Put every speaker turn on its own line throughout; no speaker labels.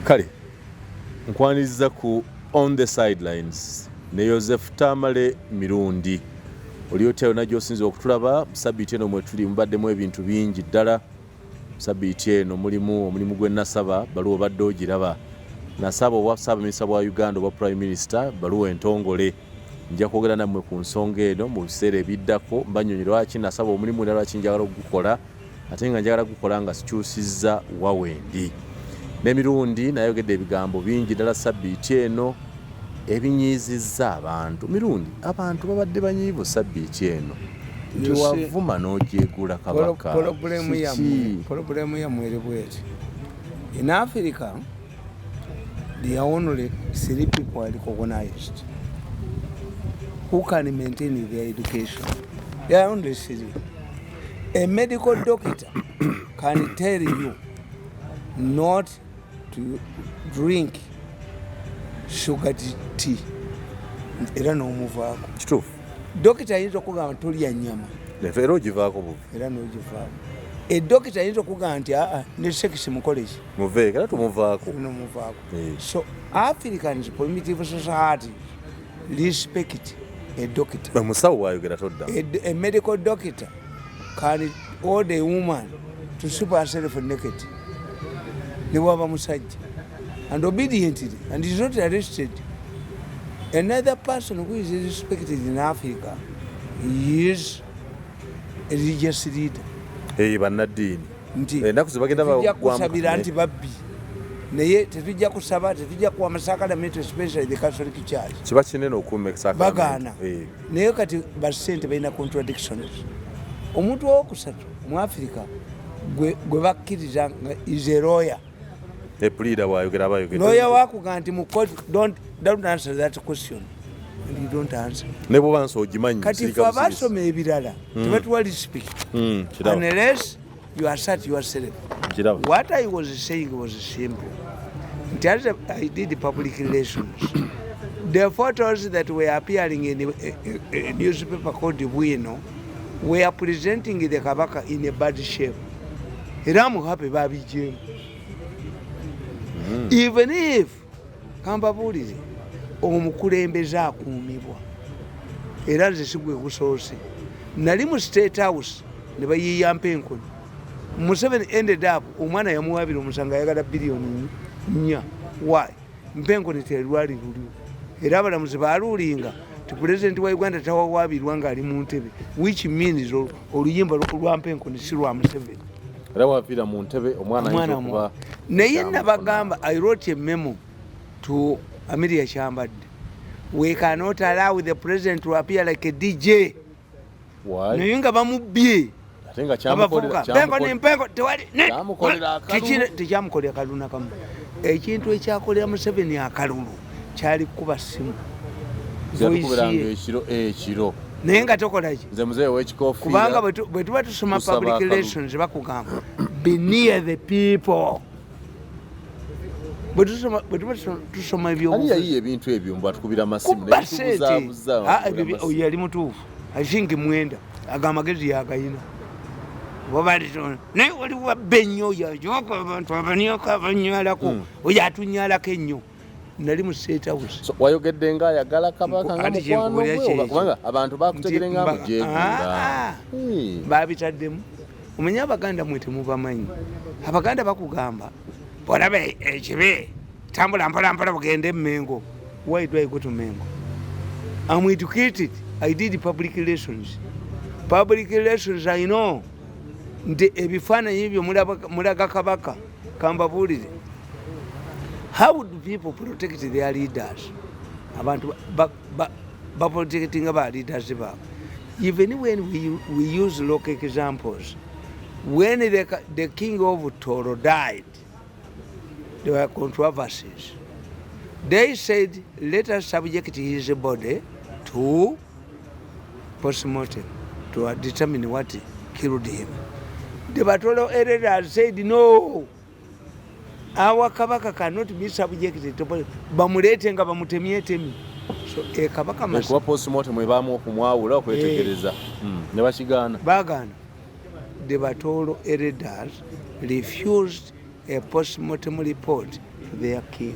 Kale nkwaniriza ku On the Sidelines ne Yosef Tamale Mirundi. Oli otya yonna gy'osinze okutulaba? Sabiiti eno mwetuli mubaddemu ebintu bingi ddala. Sabiiti eno mulimu omulimu gwe nasaba baluwa obadde ogiraba. Nasaba obwa Ssaabaminisita bwa Uganda obwa Prime Minister baluwa entongole. Nja kwogera nammwe ku nsonga eno mu biseera ebiddako mbanyonyi lwaki nasaba omulimu era lwaki njagala okugukola ate nga njagala gukola nga sikyusizza wa wendi. N'emirundi nayogedde ebigambo bingi ddala sabbiiti eno ebinyiizizza abantu. Mirundi abantu babadde banyiivu sabbiiti eno nti wavuma n'ojeegula Kabaka. Kiki?
Pulobulemu yammwe eri bweti. In Africa, there are only three people are recognized who can maintain their education. There are only three. A medical doctor can tell you not to drink sugar tea era n'omuvaako.
Kituufu.
Dokita ayinza okugamba tolya nnyama.
Era ogivaako buvi.
Era n'ogivaako. Edokita ayinza okugamba nti aa ne sex mukoleki.
Muveeko era tumuvaako.
Nomuvaako. So Africans, primitive societies respect a doctor.
Omusawo bwayogera todda.
A medical doctor can order a woman to strip herself naked. Ne bwaba musajja. And obediently, and is not arrested. Another person who is respected in Africa is a religious leader.
Bannaddiini.
Nti
ennaku ze bagenda
tetujja
bagwamu
kusabira
kati
nti babbi, naye tetujja kusaba, tetujja kuwa masakalamento, especially the Catholic Church.
Kiba kinene okuuma esakalamento.
Bagaana. Naye kati basente balina contradictions. Omuntu owokusatu mu Africa gwe bakkiriza nga is a lawyer.
Puliida bwayogera aba ayogedde.
Lawyer wakuga nti mu court don't answer that question and you don't answer.
Ne bw'oba nsi ogimanyi,
Kati
sirika
ffe
busirisi.
abasoma ebirala tebatuwa respect
Kiraba.
unless you assert yourself.
Kiraba.
What I was saying was simple. Nti as I did public relations, the photos that were appearing in a newspaper called Bwino were presenting the Kabaka in a bad shape. Era I'm happy babigyemu. Even if kambabuulire omukulembeze akuumibwa, era nze sigwe gusoose. Nali mu State House ne bayiiya mpa enkoni. Museveni ended up omwana yamuwabira omusango ayagala biliyoni 4. Why? Mpenkoni terwali lulyo, era abalamuzi baluulinga ti pulezidenti wa Uganda tawawabirwa ng'ali mu ntebe, which means oluyimba lwa mpenkoni si lwa Museveni.
Era waviira mu ntebe omwana
Omwana
ayinza okuba
naye
kyamufuna.
Nabagamba, I wrote a memo to Amelia Kyambadde: we cannot allow the president to appear like a DJ.
Why?
Naye nga bamubbye.
Ate nga
abavubuka mpenko nempenko tewali
kyamukolera akalulu.
Tekyamukolera kalulu nakamu. Ekintu ekyakolera Museveni akalulu kyali kuba simu.
Yatukubiranga
Voice ye.
ekiro ekiro.
Naye nga tokolaki?
Nze muzeeyi ow'ekikofiira.
Kubanga bwe tuba tusoma
Tusaba
public
akalulu.
relations, bakugamba be near the people. Bwe tuba tusoma
Ani
ebyobufuzi
yayiye ebintu ebyo mbu atukubira amasimu?
Kuba sente.
Nebitubuzaabuza.
Ah, ebyo oyo yali mutuufu. I think mwenda ago amagezi yagayina. Naye waliwo wabba ennyo oyo ajoka abantu abanyoka abanyalako. Oyo atunyalako ennyo. Nali mu State House.
So, wayogedde nga ayagala Kabaka nga
Anti
mukwano
kyenkubuulira
gwe
kyekyo.
kubanga abantu bakutegere nga mujeegula.
Ah, babitaddemu. Omanyi Abaganda mwe temubamanyi. Abaganda bakugamba bwolaba ekibi tambula mpola mpola bugende Mengo. Why do I go to Mengo? I'm educated. I did public relations. Public relations, I know nti ebifaananyi ebyo mulaga Kabaka. Kambabuulire, how do people protect their leaders? Abantu baprotectinga ba leaders baabwe. Even when we use local examples, when the king of Toro died, there were controversies. They said, let us subject his body to postmortem to determine what killed him. The Batolo elders said, no, our Kabaka cannot be subjected to bamuleete nga bamutemyetemi. So e Kabaka must
Kuba postmortem ebaamu okumwawula, okwetegereza. Ne bakigaana.
Bagaana. The Batolo elders refused a postmortem report to their king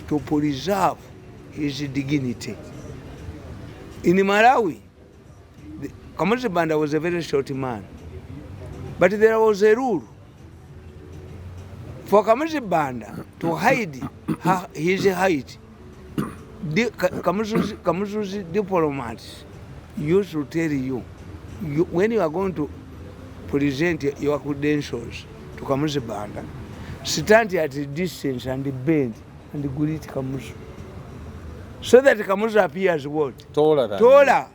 to preserve his dignity. In Malawi, Kamuzu Banda was a very short man, but there was a rule for Kamuzu Banda to hide his height. The Kamuzu's diplomats used to tell you, when you are going to present your credentials to Kamuzu Banda, stand at a distance and bend and greet Kamuzu, so that Kamuzu appears what?
Taller than
Taller.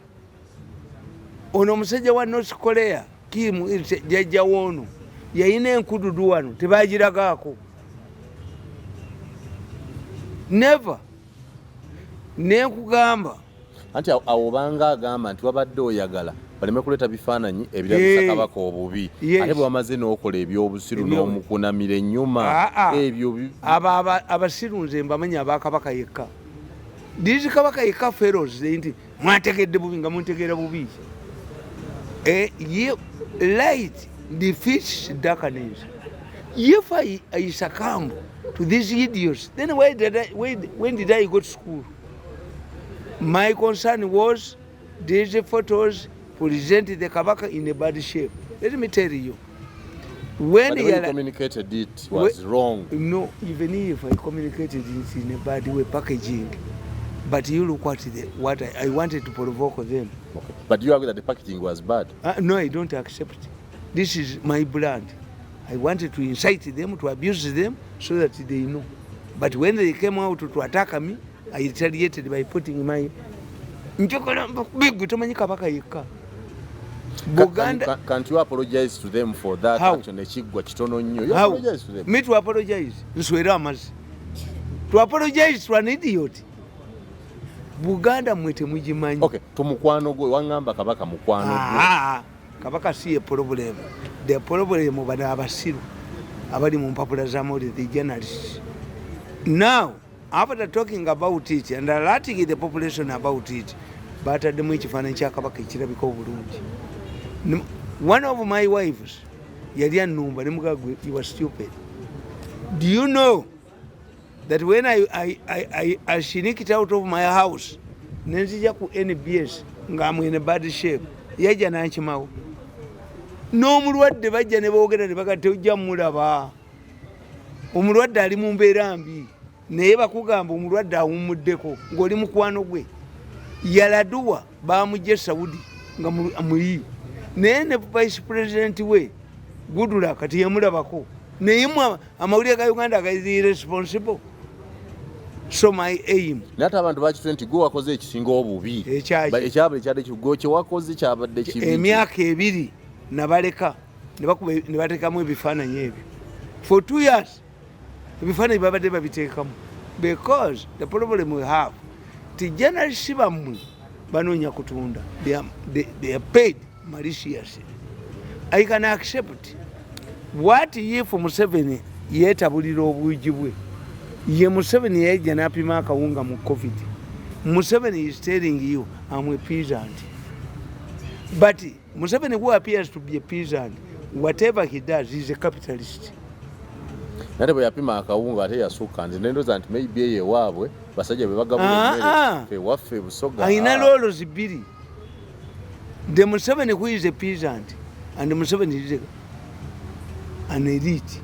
Ono omusajja wa North Korea, Kim, jajja woono, yayina enkududu wano tebagiragaako. Never. Nenkugamba.
Anti awo obanga agamba nti wabadde oyagala baleme kuleeta bifaananyi ebirabisa kabaka obubi. Ate bwe bamaze n'okola ebyobusiru n'omukunamira ennyuma, ebyo
Abo abasiru nze mbamanyi, abakabaka yekka, these Kabaka Yekka fellows, nti mwategedde bubi, nga muntegeera bubi. Light defeats darkness. If I succumb to these idiots, then when did I go to school? My concern was these photos present the Kabaka in a bad shape. Let me tell you, when
But the way you communicated it was wrong.
No, even if I communicated it in a bad way, packaging, but you look at what I wanted to provoke them.
Okay. But you agree that the packaging was bad?
No, I don't accept. This is my brand. I wanted to incite them, to abuse them, so that they know. But when they came out to attack me, I retaliated by putting my njagala big tomanyi Kabaka Yekka. Buganda.
Can't you apologize to them for that?
How?
Action ekiggwa kitono nnyo. You
How?
apologize to them.
Me to apologize? Nswere amazzi. To apologize to an idiot? Buganda mwe temugimanyi.
Okay, tumukwano gwe waŋŋamba kabaka mukwano gwe.
Ah, kabaka si ye problem. The problem, bano abasiru abali mu mpapula z'amawulire, the journalists. Now, after talking about it and alerting the population about it, bataddemu ekifaananyi kya kabaka ekirabika obulungi. One of my wives yali annumba nemugagwe, "You are stupid. Do you know that when I sneaked out of my house nenzija ku NBS nga I'm in a bad shape, yajja nankimawo n'omulwadde, bajja ne boogera ne baga tejja mulaba omulwadde ali mu mbeera mbi, naye bakugamba omulwadde awummuddeko ng'oli mukwano gwe." Yar'Adua bamugja e Saudi nga muyi, naye ne vice president we Goodluck kati yamulabako, naye mwe amawulire ga Uganda gali irresponsible. So my aim
Naye ate abantu bakitule nti gwe wakoze ekisinga obubi.
Ekyaki?
Ekyabali kyadde gwe kyewakoze kyabadde kibi.
Emyaka 2 nabaleka ne ne bateekamu ebifaananyi ebyo for 2 years. Ebifaananyi babadde babiteekamu because the problem we have ti journalists bammwe banoonya kutunda. They are paid maliciously. I can accept. What if Museveni yeetabulira obuugi bwe? Ye Museveni yajja n'apima akawunga mu COVID. Museveni is telling you, "I'm a peasant." But Museveni, who appears to be a peasant, whatever he does, he's a capitalist.
Nate bwe yapima akawunga ate yasukka, nze nendoza nti maybe eyo ewaabwe basajja be bagabula
Ah, ah.
emmere, fe ewaffe Busoga.
Alina
Ah.
roles bbiri, the Museveni who is a peasant and Museveni is an elite.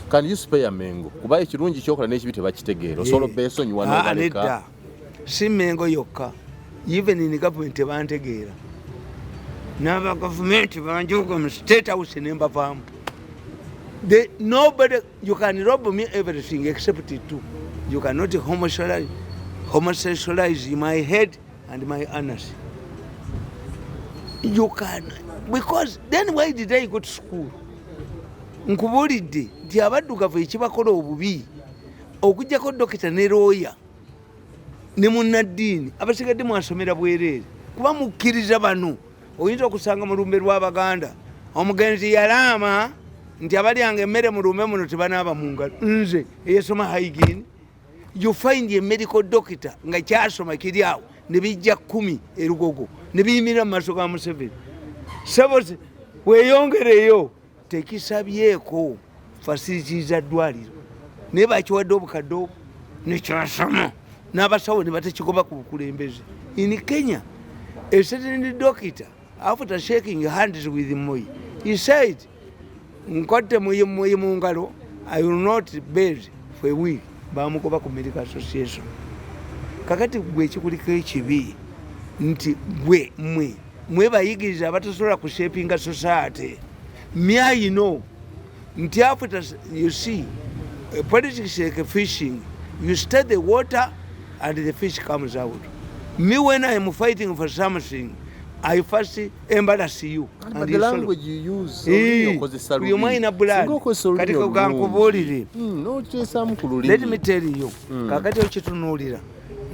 Can you spare Mengo? Kuba ekirungi kyokola n'ekibi tebakitegeera, osobola obeesonyiwa
Ah,
n'obaleka.
Nedda, si Mengo yokka, even in government tebantegeera. N'aba gavumenti banjuga mu State House nembavaamu. Nobody, you can rob me everything except two. You cannot homosexualize my head and my anus. You can, because then why did I go to school? Nkubuulidde nti abaddugavu ekibakola obubi, okugjako dokita ne looya ne munnaddiini, abasigadde mwasomera bwereere, kuba mukkiriza bano. Oyinza okusanga mu lumbe lw'Abaganda omugenzi yalaama nti abalyanga emmere mu lumbe muno tebanaaba mu ngalo. Nze eyasoma hygiene, you find a medical doctor nga kyasoma kiri awo, ne bijja 10 erugogo ne biyimirira mu maaso ga Museveni. Sebo, weeyongereyo, tekisabyeko facilities za ddwaliro. Naye bakiwadde obukadde obwo nekyasama n'abasawo ne batekigoba ku bukulembeze. In Kenya, a certain doctor, after shaking hands with Moi, he said, "Nkwatte Moi, Moi mu ngalo, I will not bathe for a week." Bamugoba ku medical association. Kakati gwe ekikuliko ekibi nti gwe mwe mwebayigiriza abatasobola kushapinga society. Myayino nti after, you see, politics like fishing. You stir the water and the fish comes out. Me, when I am fighting for something, I first embarrass you.
But
And
the
you swallow.
language you use,
Eh,
olulimi okozesa
buli omu
lubi.
alina blood.
Singa okozesa olulimi
Kati
olulungi.
kankubuulire.
N'okyesaamu ku lulimi.
Let me tell you, kakati okitunuulira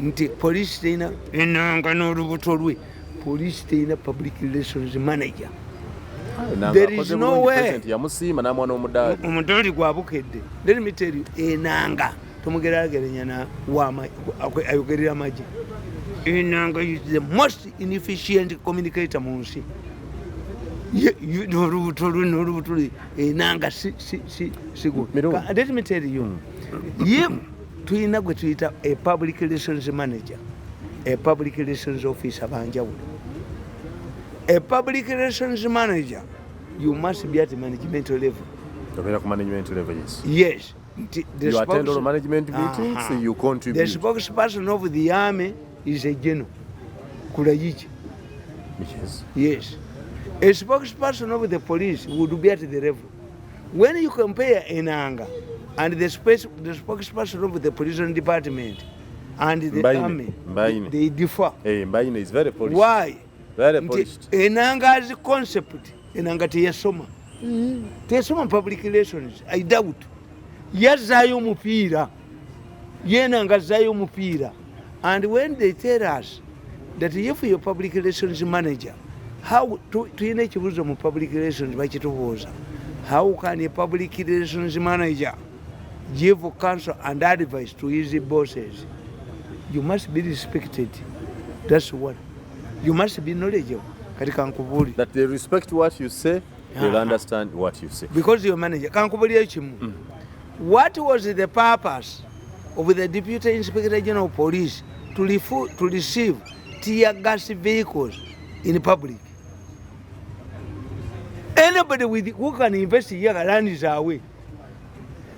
nti poliisi terina, Enanga n'olubuto lwe, poliisi terina public relations manager.
Enanga
There is
akoze
no
bulungi,
way.
President yamusiima n'amuwa n'omudaali.
Omudaali gwabukedde. Let me tell you, Enanga tomugerageranya na ayogerera amagye. Enanga is the most inefficient communicator mu nsi. N'olubuto lwe, n'olubuto lwe, Enanga si
Mirundi.
Let me tell you, ye tulina gwe tuyita a public relations manager, a public relations officer banjawulo. A public relations manager, you must be at management level.
Obeera ku management level, yes.
Yes. Nti the
You attend all management meetings, you contribute.
The spokesperson of the army is a general, Kulayigye. Yes. A spokesperson of the police would be at the level. When you compare Enanga and the spokesperson of the prison department and the
Mbaine,
army,
Mbaine.
they differ.
Hey, Mbaine is very polished.
Why?
Very
Nti
polished.
Enanga's concept, Enanga teyasoma. Teyasoma public relations, I doubt. Yazaayo omupiira. Yenanga azaayo omupiira. And when they tell us that if you're public relations manager, how tulina ekibuuzo mu public relations bakitubuuza. How can a public relations manager give counsel and advice to his bosses? You must be respected. That's one. You must be knowledgeable. Kati kankubuulire.
That they respect what you say, they'll understand what you say.
Because your manager, kankubuulire kimu. What was the purpose of the Deputy Inspector General of Police to receive tear gas vehicles in public? Anybody who can invest here runs away.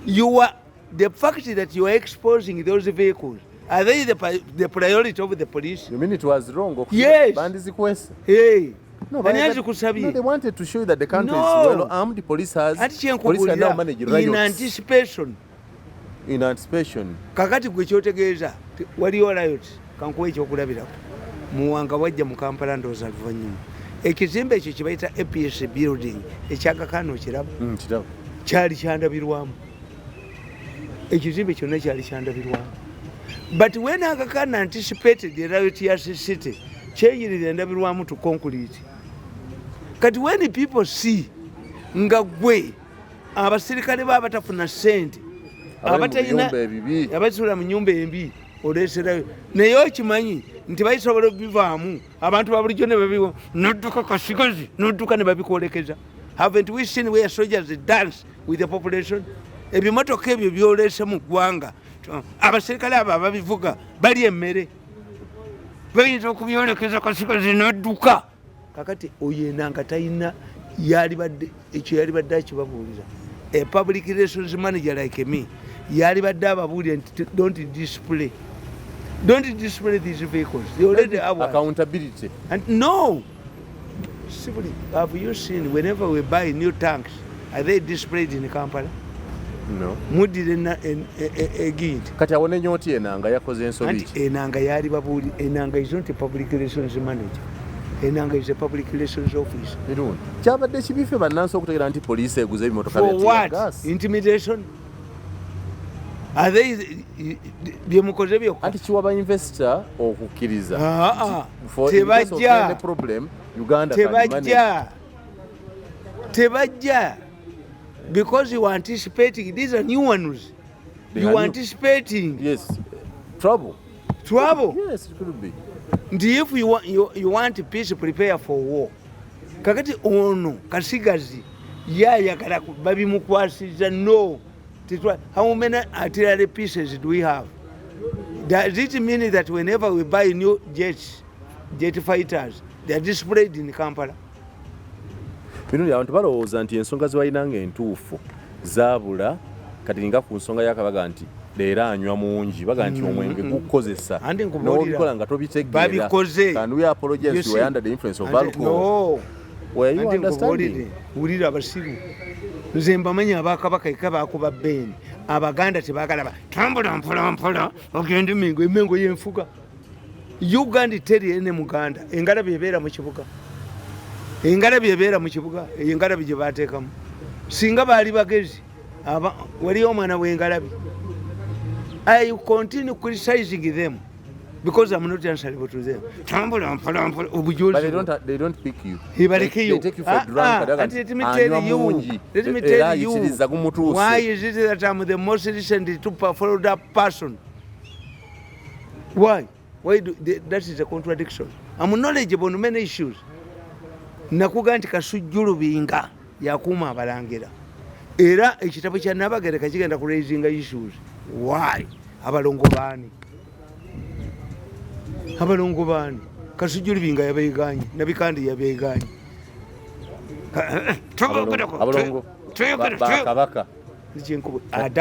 You are the fact that you are exposing those vehicles, are they the priority of the police?
You mean it was wrong?
Yes.
Bandizikwese.
Hey.
No,
Ani
but
azikusabye?
No, they wanted to show you that the country
No.
is well armed. The police has.
Ati
Police can now
kyenkubuulira,
manage
in
riots.
anticipation.
In anticipation.
Kakati gwe kyotegeeza waliyo riot. Kankuwa ekyokulabirako. Muwanga wajja mu Kampala, ndowooza luvannyuma, ekizimbe ekyo kyebayita APS building ekyagakaano kiraba?
Kirabo.
Kyali kyandabirwamu, ekizimbe kyonna kyali kyandabirwamu. But when Aga Khan anticipated the riot ya city, kyeyirira endabirwamu to concrete. Kati when people see nga gwe abasirikale ba batafuna sente,
Abali mu
abatalina
biyumba ebibi.
Abasula mu nyumba embi, oleeserayo, naye okimanyi nti basobola obivaamu, abantu babulijjo ne babiwa, nodduka kasigazi, nodduka ne babikwolekeza. Haven't we seen where soldiers dance with the population? Ebimotoka ebyo byolese mu ggwanga, abasirikale abo ababivuga bali emmere, bayinza okubyolekeza kasigazi nodduka. Kakati oyo Enanga talina, yalibadde ekyo yalibadde akibabuulira. A public relations manager like me yalibadde ababuulira nti don't display these vehicles. They already have one.
Accountability.
And no, simply, have you seen whenever we buy new tanks, are they displayed in Kampala?
No.
Muddire egindi.
Kati awo nenyooti Enanga yakoze ensobi
Anti
ki?
Enanga yali babuuli, Enanga is not a public relations manager. Enanga is a public relations officer.
Mirundi, kyabadde kibife bannansi okutegeera nti poliisi eguze ebimotoka
For
bya tear
what?
gas.
Intimidation? Are they byemukoze byokka?
Anti kiwa ba investor okukkiriza
Ah, ah.
For in case of
Tebajja.
any problem, Uganda can manage.
Tebajja, tebajja, because you are anticipating. These are new ones.
They
You
are
are
new.
anticipating
Yes, trouble.
Trouble.
Yes, it could be.
Nti if you want peace, prepare for war. Kakati ono Kasigazi yayagala babimukwasiza. No, How many artillery pieces do we have? Does it mean that whenever we buy new jets, jet fighters, they are displayed in Kampala?
Mirundi, abantu balowooza nti ensonga ze balina nga entuufu zaabula. Kati nga ku nsonga yakabaga nti leero anywa mungi, baga nti omwenge gukukozesa.
Anti nkubuulira.
N'obikola nga tobitegeera.
Babikoze.
Can we apologize?
You
You
see,
were under the influence of alcohol.
No.
Were you
Anti
understanding?
nkubuulire, wulira, abasiru nze mbamanyi. Abakabaka eka bakuba beeni. Abaganda tebagalaba. Tambula mpola mpola ogende Mengo. Emengo yenfuga Uganda. Teri ene muganda engalabi ebeera mu kibuga, engalabi ebeera mu kibuga. Eyo engalabi gye bateekamu, singa baali bagezi, waliyo omwana w'engalabi. I continue criticizing them because I'm not answerable to them. Tambula mpola mpola. Obujulizi
But they don't pick you.
Ibarikiyo.
They take you for drunk.
And let me tell you, let me tell you,
ayitiriza gumutuuse.
why is it that I'm the most recent to followed up person? Why? Why do, that is a contradiction. I'm knowledgeable on many issues. Nakuga nti Kasujju Lubinga yakuuma abalangira. Era ekitabo kya Nabagereka kigenda ku raising issues. Why? Abalongo baani? Abalongo baani? Kasujju Lubinga yabeeganye, Nabikandi yabeeganye.
Abalongo bakabaka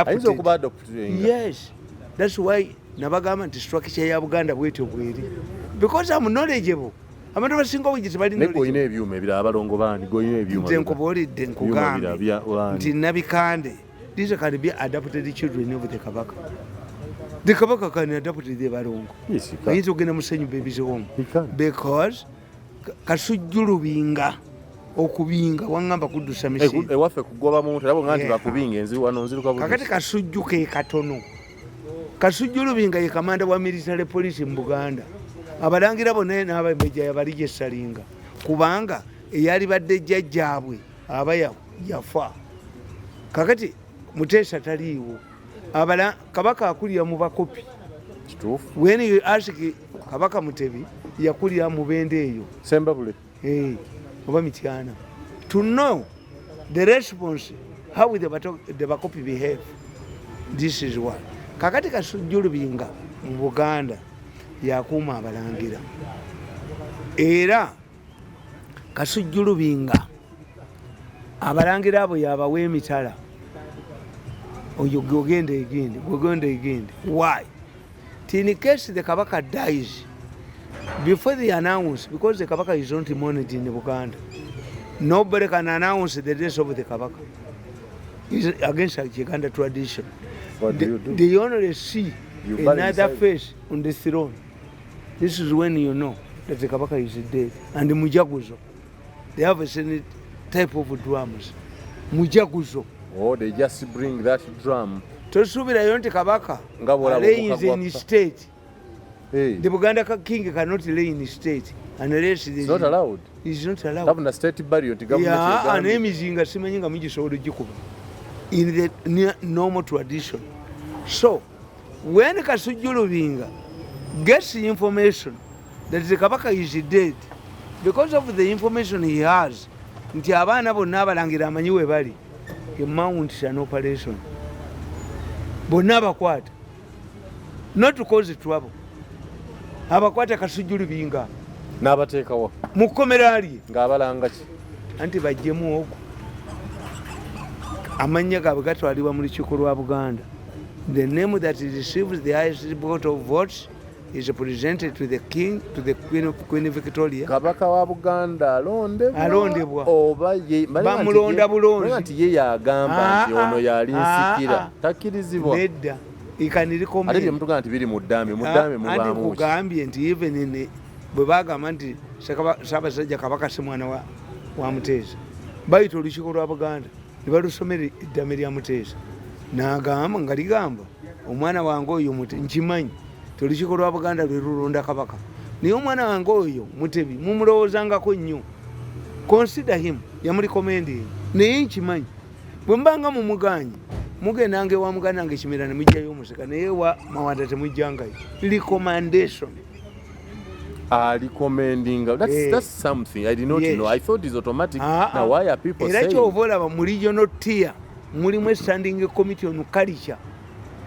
ayinza okuba adoptinga.
Yes, that's why nabagamba nti structure ya Buganda bwetyo bweri, because I'm knowledgeable. Abantu abasinga obungi tebali
Naye gweolina ebyuma ebirala, abalongo baani? Gweolina ebyuma
Nze nkubuulidde, nkugambye
Ebyuma
nti Nabikande, these can be adopted children of the Kabaka. The Kabaka can adopt the balongo.
Yes, you can.
Ayinza okugenda Musenyu Babies Home.
He can.
Because Kasujju Lubinga okubinga waŋŋamba kuddusa misinde.
Ewaffe kugoba muntu era bwonga nti bakubinga enzi wano nziruka
Kakati
budusi.
Kasujju ke katono. Kasujju Lubinga ye kamanda wa military police mu Buganda. Abalangira bonna n'abambejja bali gyesalinga, kubanga eyali badde jjajjaabwe aba yafa. Kakati Muteesa taliiwo. Kabaka akulira mu bakopi.
Kituufu.
When you ask Kabaka Mutebi, yakulira mu bende eyo.
Sembabule.
Oba Mityana, to know the response, how the bakopi behave. This is what kakati Kasujju Lubinga mu Buganda yakuuma abalangira. Era Kasujju Lubinga abalangira abo yabawa emitala. Oyo gwogenda egindi, gwogenda egindi. Why? In case the Kabaka dies before they announce, because the Kabaka is not mourned in Buganda, nobody can announce the death of the Kabaka. Is against Uganda tradition.
What do you do?
They only see
You bury
another
inside.
face on the throne. This is when you know that the Kabaka is dead. And the mujaguzo, they have a certain type of drums, mujaguzo.
Oh, they just bring that drum.
Tosuubirayo nti Kabaka
Nga bw'olaba
lays
obuka
in
bwa-
state.
Hey,
The Buganda king cannot lay in state unless
it's not allowed.
Is not allowed.
Tafuna state burial nti government
Yeah,
egambye.
n'emizinga simanyi nga mugisobola ogikuba in the normal tradition. So when Kasujju Lubinga gets information that the Kabaka is dead, because of the information he has nti abaana bonna abalangira amanyi we bali, he mounts an operation. Bonna abakwata, not to cause trouble. Abakwata Kasujju Lubinga.
N'abateekawo.
Mu kkomera lye.
Ng'abalanga ki?
Anti bajjemu ogwo amannya gaabwe gatwalibwa mu lukiiko lwa Buganda. The name that receives the highest vote of votes is presented to the king, to the queen, Queen Victoria.
Kabaka wa Buganda alondebwa?
Alondebwa.
Oba ye
Bamulonda bulonzi.
Malinga nti ye yagamba nti
Ah,
ono yali
ah,
nsikira?
ah.
Takkirizibwa?
Nedda. He can recommend.
Ate bye mutugamba nti biri mu ddambi, mu ddambi
Anti
mubaamu ki?
nkugambye nti even in bwe bagamba nti Ssaabasajja Kabaka si mwana wa Muteesa, bayita olukiiko lwa Buganda ne balusomera eddame lya Muteesa, n'agamba nga ligamba omwana wange oyo nkimanyi ti olukiiko lwa Buganda lwe lulonda Kabaka, naye omwana wange oyo Mutebi mumulowoozangako nnyo, consider him. Yamurecommending, naye nkimanyi bwe mbanga mumuganye mugendanga ewa muganda wange Kimera ne mujjayo omusika, naye ewa Mawanda temujjangayo. Recommendation.
Recommending, that's, that's something I did not know. I thought it's automatic.
Ah,
Now
ah.
why are people
Era
saying
kyova olaba mu regional tier Mulimu standing committee on culture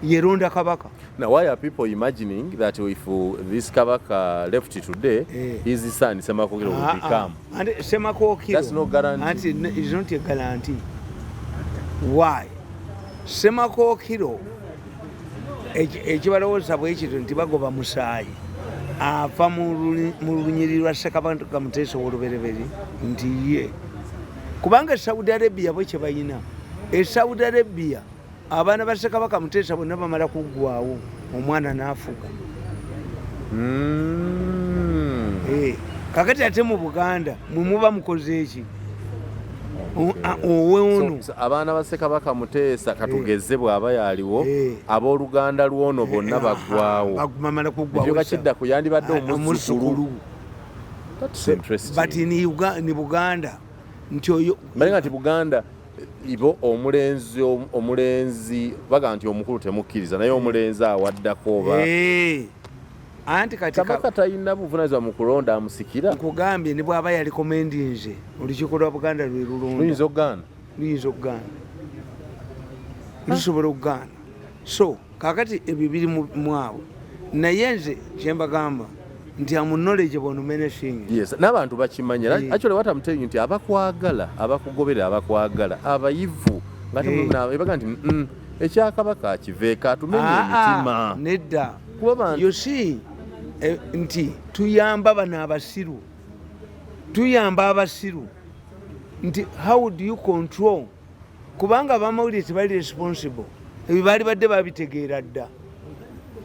yeronda kabaka.
Now, why are people imagining that if this Kabaka left today, his son Semakokiro will become?
And Semakokiro.
That's no guarantee.
Anti is not a guarantee. Why? Semakokiro ekibalowooza bwe kityo nti bagoba musaayi ava mu lunyiriri lwa Ssekabaka Muteesa ow'olubereberye nti ye, kubanga e Saudi Arabia bo kye bayina, e Saudi Arabia abaana ba Ssekabaka Muteesa bonna bamala kuggwawo, omwana n'afuga. Kakati ate mu Buganda mwe muba mukoze eki oweono.
So abaana ba Ssekabaka Muteesa, katugeze bw'aba yaliwo, abooluganda lwono bonna baggwawo.
Bamala kuggwawo.
Ekyoka kidda ku yandibadde omuzzukulu. That's interesting.
But in Buganda nti oyo
Malinga nti Buganda ibo omulenzi baga nti omukulu temukkiriza, naye omulenzi awaddako oba
Anti kati
Kabaka talina buvunaanyizibwa mu kulonda amusikira.
Nkugambye, ne bw'aba yalikomendi nze olukiiko lwa Buganda lwe lulonda.
Luyinza okugaana.
Luyinza okugaana, lusobola okugaana. So kakati ebyo biri mu awo, naye nze kyembagamba nti am knowledgeable on many things.
Yes, n'abantu bakimanya. Actually, what I'm telling you nti abakwagala, abakugoberera, abakwagala, abayivu nga tebaga nti ekyakabaka kiveeko atumenye emitima."
Nedda.
Kuba bantu
You see, nti tuyamba bano abasiru, tuyamba abasiru nti how do you control, kubanga abamawulire tebali responsible. Ebyo baali badde babitegeera dda,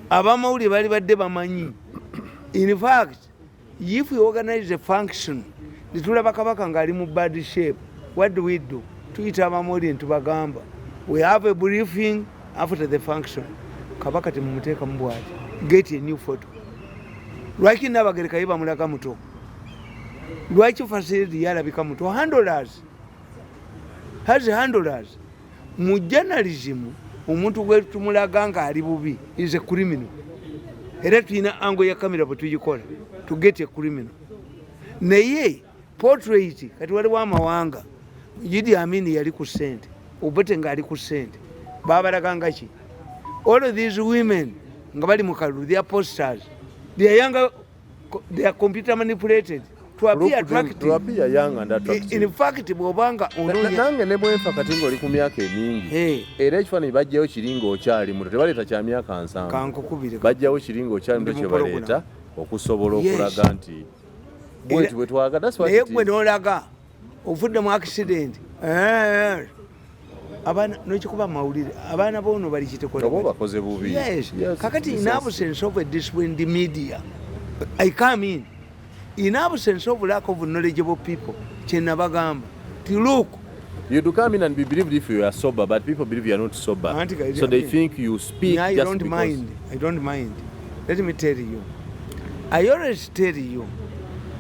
abamawulire baali badde bamanyi. In fact, if we organize a function netulaba kabaka ngaali mu bad shape, what do we do? Tuyita abamawulire ntubagamba, "We have a briefing after the function. Kabaka temumuteekamu bwati, get a new photo." Lwaki Nabagereka ye bamulaga muto? Lwaki facility yalabika muto? Handlers has handlers. Mu journalism, omuntu gwe tumulaga nga ali bubi is a criminal, era tulina angle ya kamera bwe tugikola to get a criminal. Naye portrait, kati waliwo amawanga, Idi Amin yali ku sente, Obote ngaali ku sente, babalaga nga ki? All of these women nga bali mu kalulu, their posters, they are younger, they are computer manipulated to appear attractive.
To appear young and attractive.
In fact, bw'obanga onoonya
Nange ne bwenfa kati ng'oli ku myaka emingi, era ekifaananyi bajjayo kiri ng'okyali muto, tebaleeta kya myaka 70.
Kankukubire.
Bajjawo kiri ng'okyali muto.
Ndi mu
Kye baleeta okusobola okulaga nti bweti bwe twagala. That's what
Naye
it
gwe
is.
n'olaga ofudde mu accident. Abaana nokikuba mawulire, abaana boono bali kitekola.
Oba bakoze bubi.
Yes.
Yes,
Kakati in
yes.
absence of a disciplined media, I come in. In absence of lack of knowledgeable people, kyenabagamba ti look.
You do come in and be believed if you are sober, but people believe you are not sober. So they think you speak
I
just
don't
because.
mind. I don't mind. Let me tell you. I always tell you,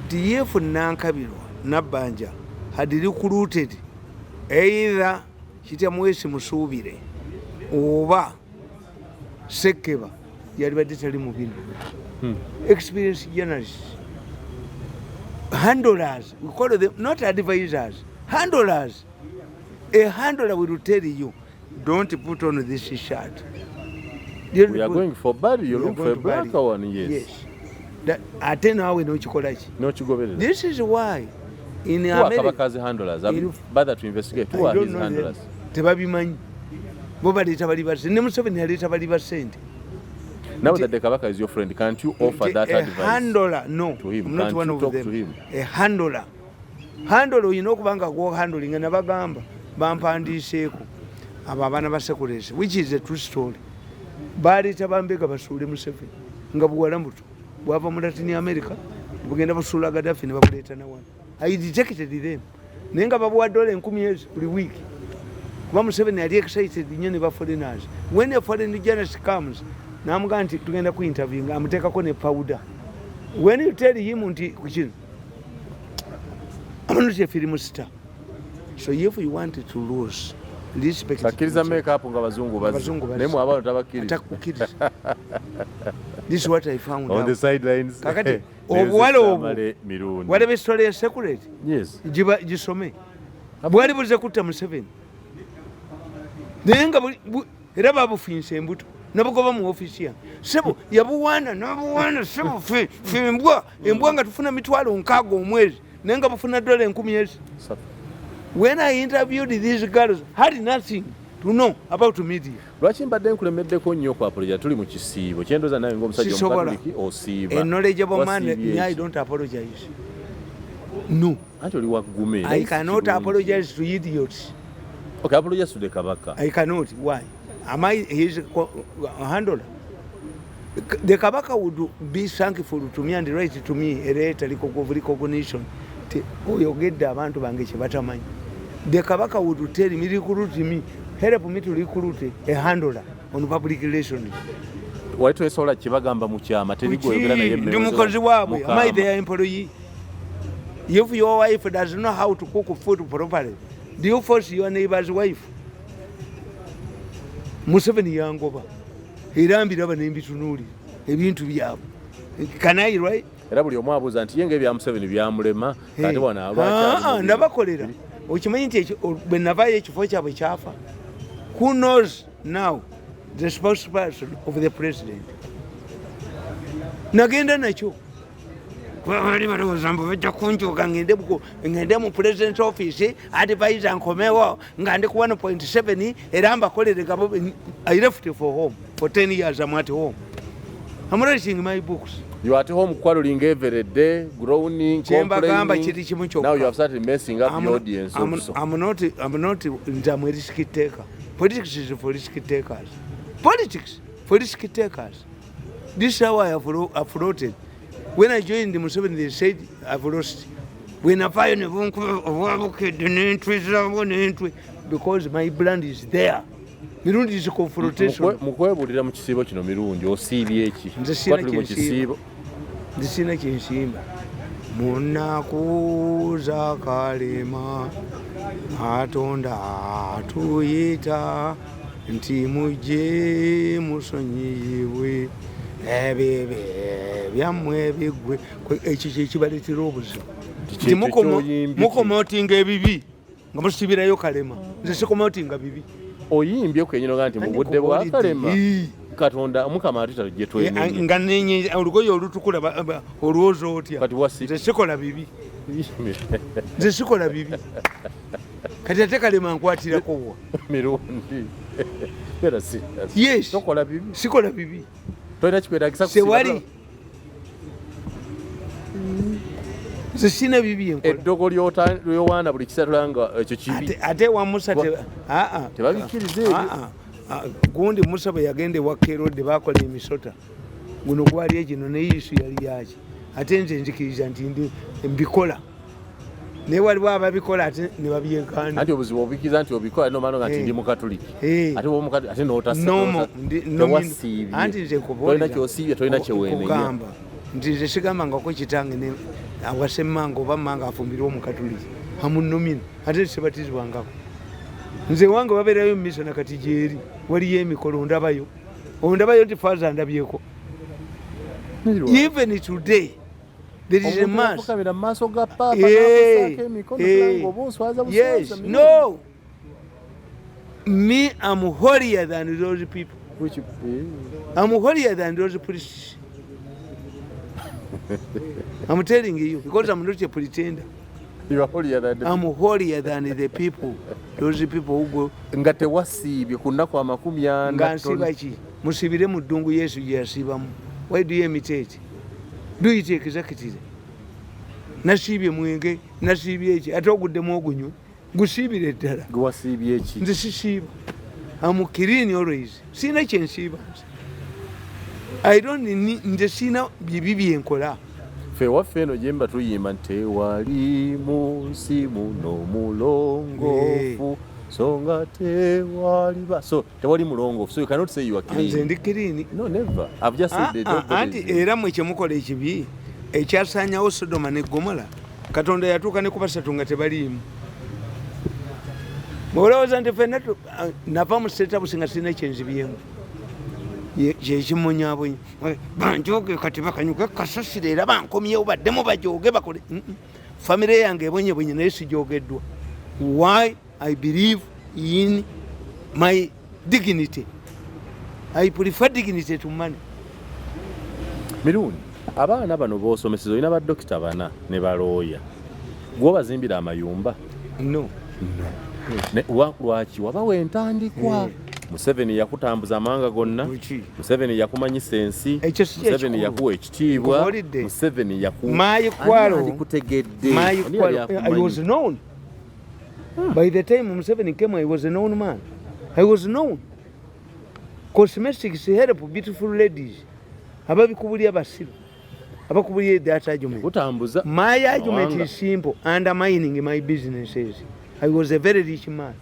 nti if Nankabirwa Nabbanja had recruited either Kitamwesi Musuubire oba Sekeba, yalibadde tali mu bino. Experienced journalists, handlers, we call them not advisors, handlers. A handler will tell you, "Don't put on this shirt." Don't
We are going for burial, you
We are
look for
going
a
to bury.
blacker one, yes.
Yes. Ate naawe n'okikola ki?
N'okigoberera.
This is why in
Who are
America,
Kabaka's handlers? Have you bothered to investigate? Who
I
are
don't
his
know them.
handlers?
Tebabimanyi, bo baleeta bali basente, ne Museveni yaleeta bali basente.
Now that the Kabaka is your friend, can't you offer that
A
advice?
handler, no.
to him?
I'm not
Can't
one
you
of
talk
them.
to him?
A handler, handler olina okuba nga gwohandlinga. Nabagamba bampandiiseeko abo abaana ba sekulesi, which is a true story. Baleeta bambega basuule Museveni nga buwala buto bwava mu Latin America, bugenda busuula Gaddafi ne babuleeta nawano. I detected them, naye nga babuwa dola 1000 ezi buli wiiki, kuba Museveni yali excited nnyo ne ba foreigners. When a foreign journalist comes, namugamba nti tugenda ku interviewing, amuteekako ne powder. When you tell him nti kino, I'm not a film star. So if you want to lose respect,
Bakkiriza makeup nga bazungu bazze.
Abazungu bazze.
Naye mwe abaana tabakkiriza.
Atakukkiriza. This is what I found
On the
out.
sidelines.
Kakati, obuwala obwo,
Tamale Mirundi.
walaba esitole ya secret?
Yes.
Gisome. Bwali buze kutta Museveni. Naye nga era babufiinsa embuto, nabugoba mu ofiisi yange. Sebo yabuwaana, nabuwaana, sebo fe fe embwa embwa nga tufuna 60,000 omwezi, naye nga bufuna $10,000 ezi. When I interviewed these girls, had nothing to know about media.
Lwaki mbadde nkulemeddeko nnyo ku apologize? Tuli mu kisiibo, kyendoza nawe ng'omusajja
Sisobola.
omukatuliki osiiba.
A knowledgeable man,
Wasiibye
me, I
ki?
don't apologize, no.
Anti oli waggume.
I cannot apologize to idiots.
Okay, apologize to the Kabaka.
I cannot. Why? Am I his handler? The Kabaka would be thankful to me and write to me a letter of recognition. Oyogedde abantu bange kye batamanyi. The Kabaka would tell me, recruit me, help me to recruit a handler on public relations.
Wali tosobola kibagamba mu kyama, teri gweoyogera naye.
Ndi mukozi waabwe. Am I their employee? If your wife doesn't know how to cook food properly, do you force your neighbor's wife? Museveni yangoba, era mbiraba nembitunuulira ebintu byabwe. Can I, right?
Era buli omu abuuza nti ye nga ebya Museveni byamulema, ate wano lwaki ali mu bino?
Ndabakolera. Okimanyi nti bwe navaayo ekifo kyabwe kyafa. Who knows now the spokesperson of the president? Nagenda nakyo. Kuba bali balowooza mbu bajja kunjuga, ngende mu president office advisor, nkomewo nga ndi ku 1.7, era mbakolere gabo. I left for home for 10 years. I'm at home, I'm writing my books.
You are at home quarreling every day, groaning,
Kyembagamba
complaining.
kiri kimu kyokka.
Now you have started messing up the audience also.
I'm not, nze am a risk taker. Politics is for risk takers. Politics for risk takers. This is how I have floated. When I joined the Museveni, they said I've lost. When I ne bunkuba obwabukedde n'entwe zaabwo n'entwe, because my brand is there. Mirundi is confrontation.
Mu kwebuulira mu kisiibo kino, Mirundi, osiibye eki?
Nze sirina
Kuba tuli mu
kyensiiba.
kisiibo.
Nze sirina kyensimba. Munaku za Kalema, Katonda atuyita nti mujje musonyiyibwe ebibi byammwe biggwe. Ekyo kyekibaleetera obuzibu.
Nti
Nti
kyekyo ky'oyimbye ki?
Mupromotinga ebibi nga musibirayo Kalema. Nze sikomotinga bibi.
Oyimbye kwenyini nti mu budde bwa Kalema
Ii.
Katonda Omukama atuyita gye twenenye.
Nga nenye olugoye olutukula, olwoza otya?
Kati wasi
Nze sikola bibi, nze sikola bibi. Kati ate Kalema nkwatirako wa?
Mirundi, beera serious.
Yes.
Tokola bibi?
Sikola bibi.
Tolina kikwetagisa kusiiba?
Sewali, nze sina bibi enkola.
Eddogo lyowaana buli kiseera tulanga ekyo kibi.
Ate wa Musa aa.
Tebabikkiriza ebyo.
Aa, aa, gundi Musa bwe yagenda ewa Kerode, bakola emisota, guno gwali egino ne Yesu yali yaki. Ate nze nzikiriza nti ndi mbikola, naye waliwo ababikola ate ne babyegaana.
Anti obuzibu obikkiriza nti obikola nomala nga nti ndi mukatuliki, ate bwoba mukatuliki ate
Nomo,
tewasiibye.
Anti nze nkubuulira.
Tolina kyosiibye, tolina kyewenenya.
Nkugamba nti nze sigambangako kitange ne awase mmanga oba mmanga afumbirwe omukatuliki amunomina, ate sibatizibwangako. Nze wange babeerayo mumisa, nakati gyeri waliyo emikolo, ndabayo, ondabayo nti faaza ndabyeko. Even today there is a mass.
Ofukamira mu maaso ga paapa n'akussaako emikono, tulanga oba oswaza buswaza.
No, me, am holier than those people.
Which,
I'm holier than those priests. I'm telling you, because I'm not a pretender.
You are holier than the
I'm holier than the people, those people who go.
Nga tewasiibye ku nnaku 40?
Nga nsiba ki? Musibire mu ddungu Yesu gye yasiibamu. Why do you imitate? Do it exactly. Nasiibye mwenge, nasiibye eki, ate oguddemu ogunywe, gusiibire ddala.
Gwe wasiibye eki?
Nze sisiiba. Am clean always. Siina kyensiiba nze. I don't need, nze siina bibi byenkola.
Ffe waffe eno gye mba tuyimba nti tewali mu nsi muno mulongoofu, so nga tewali ba, so tewali mulongoofu, so you cannot say you are
Nze
clean.
ndi clean.
No, never. I've just said that nobody
Anti era mwe kyemukola ekibi ekyasaanyawo Sodoma ne Gomola, Katonda yatuuka ne ku basatu nga tebaliimu. Olowooza nti fenna nava mu State House nga sirina kyenzibyemu? Kyekimunyabunya banjoge, kati bakanyuke kasasiro, era bankomyewo baddemu bajoge bakole. Famire yange ebonyebonye, naye sijogeddwa. Why? I believe in my Dignity, I prefer dignity to money.
Mirundi, abaana bano b'osomeseza, olina badokita bana ne balooya, gwobazimbira amayumba?
No.
Lwaki wabawa entandikwa? Museveni yakutambuza amawanga gonna.
Luki?
Museveni yakumanyisa ensi.
Ekyo si
Museveni
kyekikulu.
Yakuwa ekitiibwa.
Nkubuulidde.
Museveni yaku
My quarrel-
Ani alikutegedde?
My
Ani yali
quarrel, I was
akumanyi?
known. By the time Museveni came, I was a known man. I was known. Cosmetics help beautiful ladies. Ababikubulya basiru. Abakubulya that argument.
Kutambuza
My argument
amawanga.
is simple, undermining my businesses. I was a very rich man.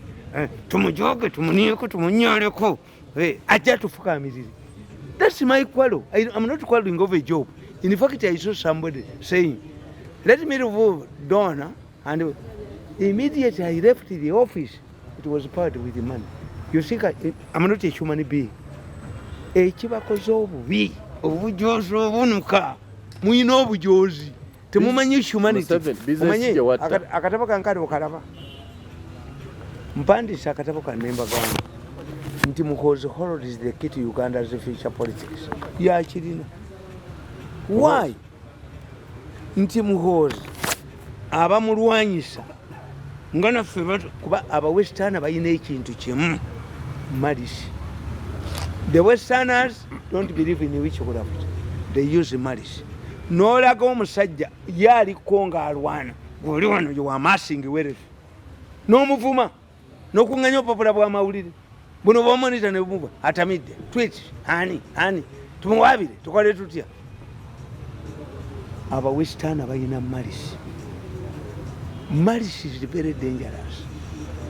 Tumujoge, tumunieko, tumunyoleko. Ajja tufukamirire. That's my quarrel. I'm not quarreling over a job. In fact, I saw somebody saying, let me remove donor, and immediately I left the office, it was part with the money. You think I'm not a human being. Ekibakoze obubi, obujozi obunuka, muyina obujozi, temumanyi humanity.
Museveni, business
Omanyi,
gye watta.
Akatabo kankali okalaba, mpandiise akatabo kanembagamba nti Muhoozi holds the key to Uganda's future politics. Yakirina. Why? Nti Muhoozi abamulwanyisa nga naffe kuba abawestana balina ekintu kimu, malice. The Westerners don't believe in witchcraft, they use malice. N'olaga omusajja ye aliko ng'alwana, gweoli wano wamasingi wealth, n'omuvuma n'okuŋŋanya obupapula bw'amawulire buno bwomonita nebuba atamidde tweet ani ani tumuwabire tukole tutya. Abawestana balina malice. Malice is very dangerous.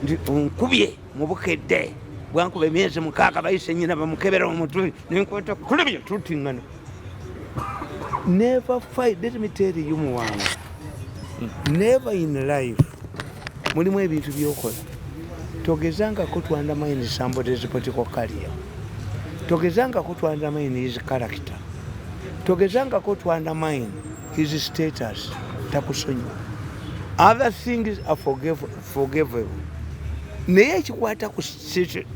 Nti onkubye mubukedde, bwankuba emyezi 6, bayise nyina bamukebera omutwe nenkwata kulebya tutiŋŋana. Never fight. Let me tell you, muwanga, never in life, mulimu ebintu byokola, togezangako to undermine somebody's political career, togezangako to undermine his character, togezangako to undermine his status, takusonyiwa. Other things are forgivable, naye ekikwata ku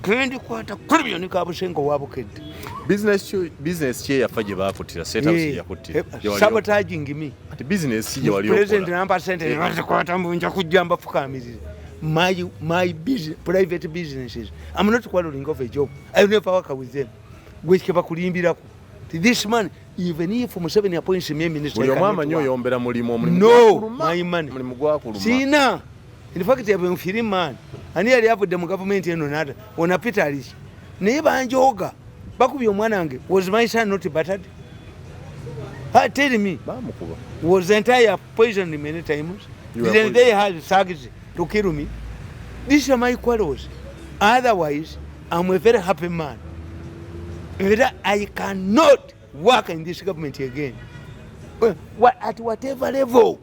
kendikwata kulibyo nikabusenga owabukedde.
Business ki eyafa gye bakuttira? State House yakuttira. Gye wali
Sabotaging me.
Ati business ki gye wali
President
okola?
nampa sente nebazikwata mbu nja kujja mbafukamirire. My business, private businesses, I'm not quarreling of a job. I never work with them. Gwe bakulimbirako this man, even if Museveni appoints me minister,
Buli
I
omu
cannot
amanyi
work.
oyombera mulimu, omulimu
No,
gwakuluma.
my money.
Omulimu gwakuluma.
Siina. In fact, I'm free man. Ani yali avudde mu gavumenti eno nata ona Peter aliki, naye banjooga, bakubye omwana wange. Was my son not battered? Ah, tell me.
Bamukuba.
Was entire poisoned many times.
You were
Then they had thugs to kill me. These are my quarrels. Otherwise, I'm a very happy man. Era I cannot work in this government again. Well, at whatever level,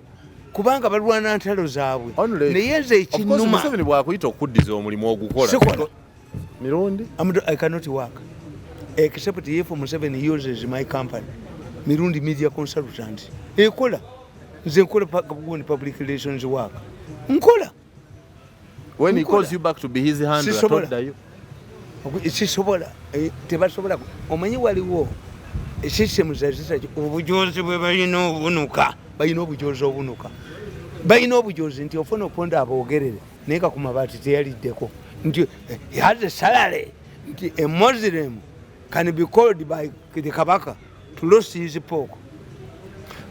kubanga balwana ntalo zaabwe. Naye nze
Of course,
ekinnuma
Museveni bwakuyita okuddiza omulimu ogukola?
Sikola.
Mirundi.
I cannot work except if Museveni uses my company, Mirundi Media Consultant. Ekola nze nkola gundi public relations work nkola.
When he
Nkola.
calls you back to be his handler,
Sisobola.
toddayo?
Sisobola. Tebasobola. Omanyi waliwo system zazitaki obujozi bwe balina obunuka, balina obujozi obunuka, balina obujozi nti ofuna oponda aboogerere, naye ka ku mabaati teyaliddeko nti he has a salary, nti a Muslim can be called by the Kabaka to roast his pork.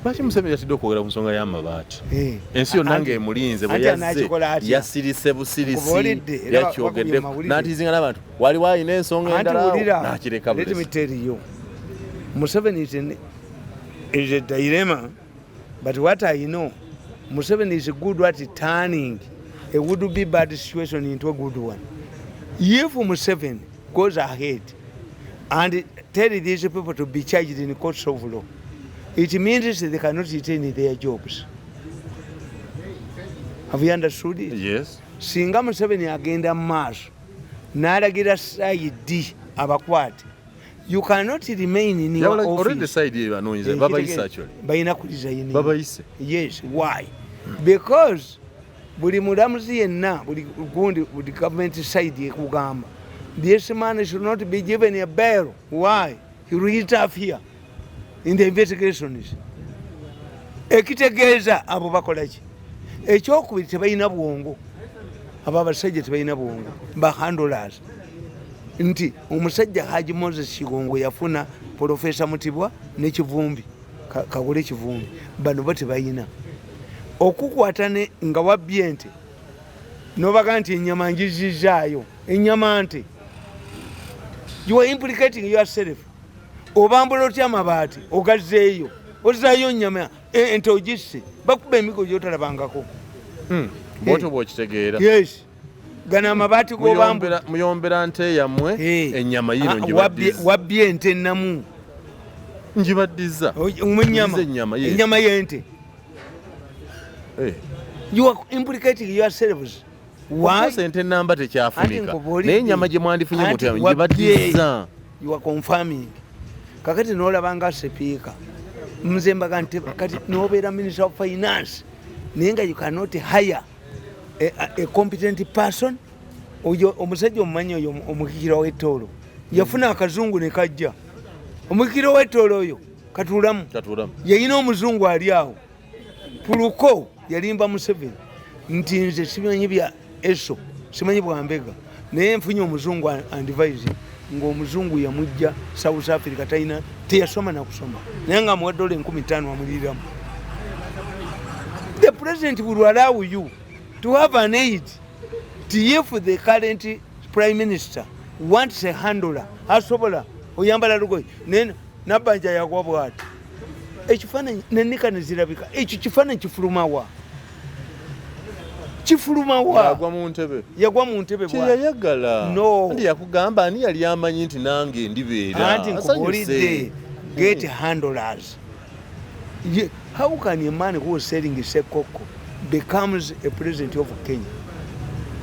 Lwaki Museveni yatidde okwogera ku nsonga y'amabaati?
Eh.
Ensi yonna
Anti-
ng'emulinze bwe
anti
yazze
anakikola atya?
yasirise busirisi.
Nkubuulidde, era
Yakyogedde
bakubye mu mawulire.
n'atiizinga n'abantu, waliwo alina ensonga
Anti
endala awo,
wulira,
n'akireka
let me
bulesi.
tell you, Museveni is a dilemma, but what I know, Museveni is good at turning a would be bad situation into a good one. If Museveni goes ahead and tell these people to be charged in courts of law, it means they cannot retain their jobs. Have you understood it?
Yes.
Singa Museveni agenda mu maaso n'alagira CID abakwate, you cannot remain in your
Already
office.
side banoonyeza babayise, actually.
Balina kuresign.
Babayise.
Yes. Why? Because buli mulamuzi yenna, buli gundi, buli government side ekugamba This man should not be given a bail. Why? He will interfere in the investigations. Ekitegeeza abo bakola ki? Ekyokubiri, tebalina bwongo. Abo abasajja tebalina bwongo, ba handlers. Nti omusajja Haji Moses Kigongo yafuna Profesa Mutibwa ne Kivumbi, Kagule Kivumbi. Bano bo tebalina okukwata ne nga wabbye ente nobaga nti enyama njizizaayo, enyama nte. You are implicating yourself. Obambula otya amabaati ogazzeeyo, ozaayo nyama, ente ogisse, bakuba emigo gyotalabangako.
Bwotyo bwokitegeera.
Yes, gano amabaati gobambula.
Muyombera nte yammwe, enyama yino ngibaddiza.
Wabbye ente ennamu.
Ngibaddiza.
Munyama.
Ngize ennyama, yes.
Enyama y'ente. You are implicating yourselves. Why?
Of course, ente namba
Anti
tekyafunika,
nkubuulidde.
naye enyama gye mwandifunye
Anti
mutya
wabbye.
ngibaddiza.
You are confirming. Kakati nolaba nga sipiika, nze mbaga nti kati nobeera Minister of Finance, naye nga you cannot hire a competent person. Oyo omusajja omumanyi, oyo omukikiro w'ettoolo yafuna akazungu ne kajja. Omukikiro w'ettoolo oyo katuulamu.
Katuulamu.
Yayina omuzungu ali awo puluko, yalimba Museveni nti nze simanyi bya eso, simanyi bwambega, naye nfunye omuzungu advise, ngaomuzungu yamujja South Africa, talina, teyasoma nakusoma, naye nga amuwa dola 5,000 amuliramu. The president will allow you to have an aid ti if the current prime minister wants a handler, asobola oyambala lugoye. Naye Nabbanja yagwa bwati, ekifaananyi nenika nezirabika. Ekyo kifaananyi kifulumawa? Kifulumawa?
Yagwa mu ntebe.
Yagwa mu ntebe bwati.
Kyeyayagala.
No.
Andi yakugamba, ani yali amanyi nti nange ndibeera
Anti nkubuulidde, get handlers. How can a man who was selling sekoko becomes a president of Kenya?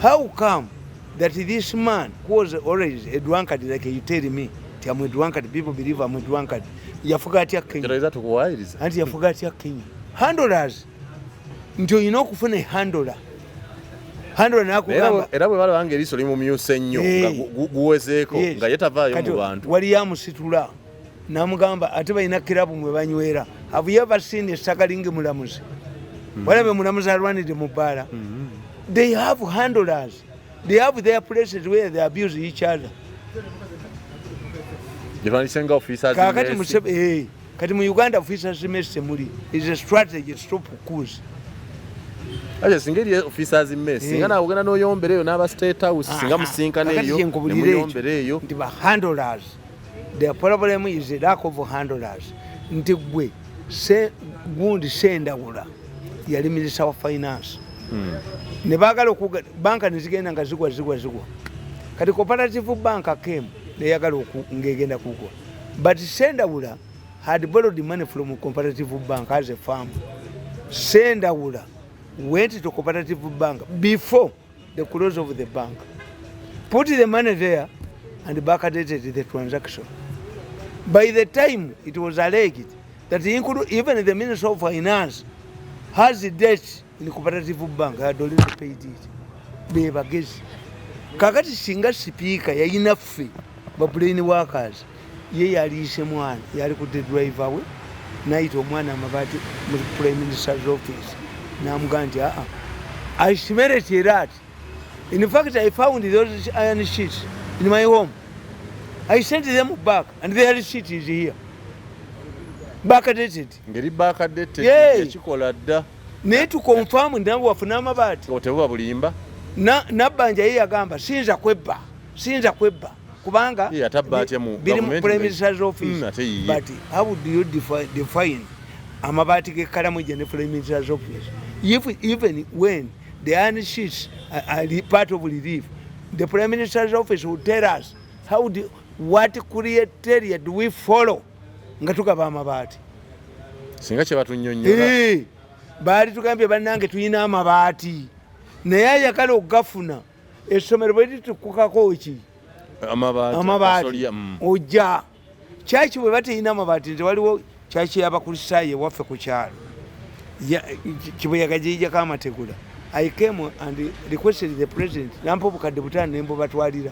How come that this man who was always a drunkard, like you tell me ti am a drunkard, people believe I'm a drunkard, yafuga atya Kenya?
Kitegeeza tukuwaayiriza.
Anti yafuga atya Kenya? Handlers. Nti olina okufuna ehandler, handler nakugamba.
Era bwe balaba nga eriiso limumyuse nnyo, nga guwezeeko, nga ye tavaayo
Kati
mu bantu.
Waliyo amusitula namugamba, ate balina kirabu mwe banywera. Have you ever seen esagalingi mulamuzi? Walabe mulamuzi alwanidde mu bbaala? They have handlers, they have their places where they abuse each other.
Gye nga officers
Kakati
mess.
Kati mu Uganda officers mess temuli, is a strategy to stop coups.
Ate singa eri officers mess, singa nawe ogenda n'oyombera eyo n'aba State House, singa musinkana
Kakati
eyo
kyenkubulira
ne
ekyo,
muyombera eyo.
Nti ba handlers, the problem is the lack of handlers. Nti gwe se gundi Sendawula yali Minister wa Finance, ne baagala okuga banka nezigenda nga zigwa zigwa zigwa. Kati Cooperative Bank came neyagala ng'egenda kugwa, but Sendawula had borrowed money from Cooperative Bank as a farm. Sendawula went to Cooperative Bank before the close of the bank, put the money there and backdated the transaction. By the time it was alleged that even the Minister of Finance has debt in Cooperative Bank, had already paid it. Be bagezi. Kakati singa sipiika yayina ffe ba brain workers, ye yaliise mwana, yali ku driver we, nayita omwana amabaati mu Prime Minister's office, namugamba nti aa, I smell it a rat. In fact, I found those iron sheets in my home. I sent them back and their receipt is here, backdated.
Ngeri backdated. Yakikola dda.
Naye tuconfirm nabo wafuna amabaati.
Tebuba bulimba.
Nabbanja ye yagamba siyinza kwebba, siyinza kwebba kubanga
Ye atabba atya mu
biri mu
government
Prime Minister's office.
Ate yiye.
But how do you define amabaati g'ekalamu ne Prime Minister's office? If even when the iron sheets are part of relief, the Prime Minister's office will tell us how do, what criteria do we follow nga tugaba amabaati.
Singa kye batunyonnyola.
Baali tugambye bannange tulina amabaati, naye ayagala okugafuna, essomero bwe litukukako ki?
Amabaati.
Amabaati.
Asolya.
Ojja kyaki bwe bateyina amabaati? Nze waliwo kyaki y'abakristaayo ewaffe ku kyalo, Kibuyaga giyijako amategula. I came and requested the president, nampa obukadde 5 nembubatwalira.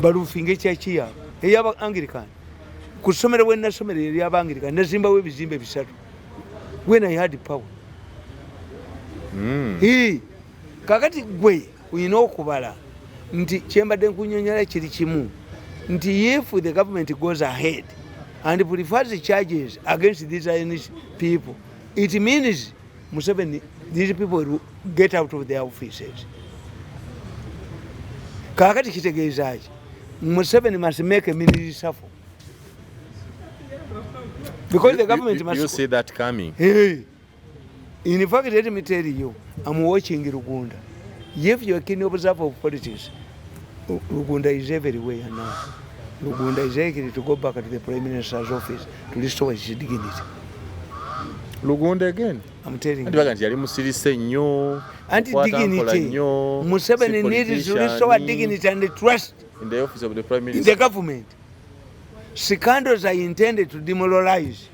Balufinga ekyaki yaabwe eyaba Anglican. Ku ssomero bwe nasomera eryaba Anglican, nazimbawo ebizimbe bisatu when I had power. Ee, kakati gwe olina okubala nti kyembadde nkunyonyola kiri kimu, nti if the government goes ahead and prefers charges against these Zionist people, it means Museveni, these people will get out of their offices. Kakati kitegeeza ki? Museveni must make a mini reshuffle because the government must
You see that coming?
Hey. In fact, let me tell you, I'm watching Rugunda. If you're a keen observer of politics, Rugunda is everywhere now. Rugunda is likely to go back to the Prime Minister's office to restore his dignity.
Lugunda again?
I'm telling
Anti
you.
baga nti yali musirise nnyo.
Anti
Okwata mpola
dignity.
nnyo,
Museveni
si
needs to restore
politician.
dignity and trust
In the office of the Prime
in
Minister.
the government. Scandals are intended to demoralize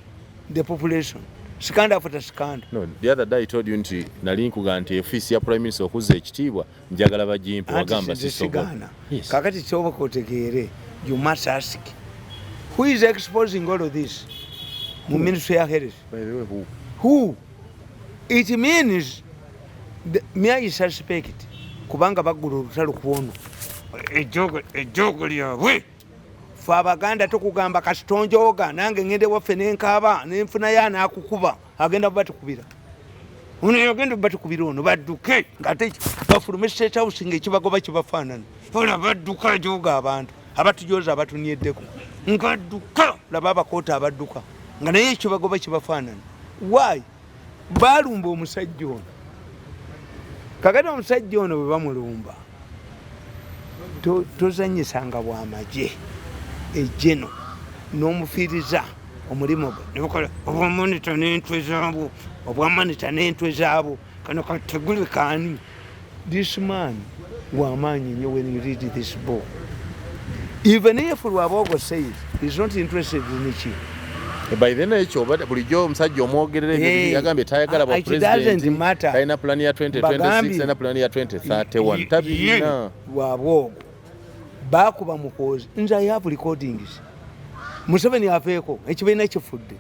the population. Scandal after scandal.
No, the other day I told you nti nali nkugamba nti ofiisi ya Prime Minister okuzza ekitiibwa njagala bagimpe,
Anti
wagamba
nze
sisobola.
sigaana.
Yes.
Kakati kyoba otegeere, you must ask who is exposing all of this mu Ministry ya Health.
By the way, who?
Who? It means me, I suspect kubanga baggula olutalo ku ono ejjoogo lyabwe. Fe Abaganda tukugamba kasitonjooga, nange ngende waffe nenkaaba nenfunayo anaakukuba, agenda batukubira ono, yagenda batukubira ono, badduke ngaate bafulume State House ngaekibagoba kibafaanana. Ola badduka ajooga abantu abatujoza abatunyeddeko ngadduka, laba abakoota abadduka nga naye ekibagoba kibafaanana. Why balumba omusajja ono? Kakati omusajja ono bwe bamulumba, tozanyisanga bwamagye ejjeno n'omufiiriza omulimu gwe nebakola obwamonita n'entwe zaabwo, obwamonita n'entwe zaabwo. Kano kategule kaani? This man wamaanyi nnyo. When you read this book, even if Rwabwogo says he's not interested in ki.
By then ekyo oba bulijjo omusajja omwogerera ebyo
Hey.
yagambye tayagala bwa
It doesn't
president,
matter.
talina plan ya 2026,
Bagambye.
talina plan ya 2031, tabirina.
Rwabwogo bakuba Muhoozi, nze I have recordings. Museveni aveeko, ekibiina kifudde,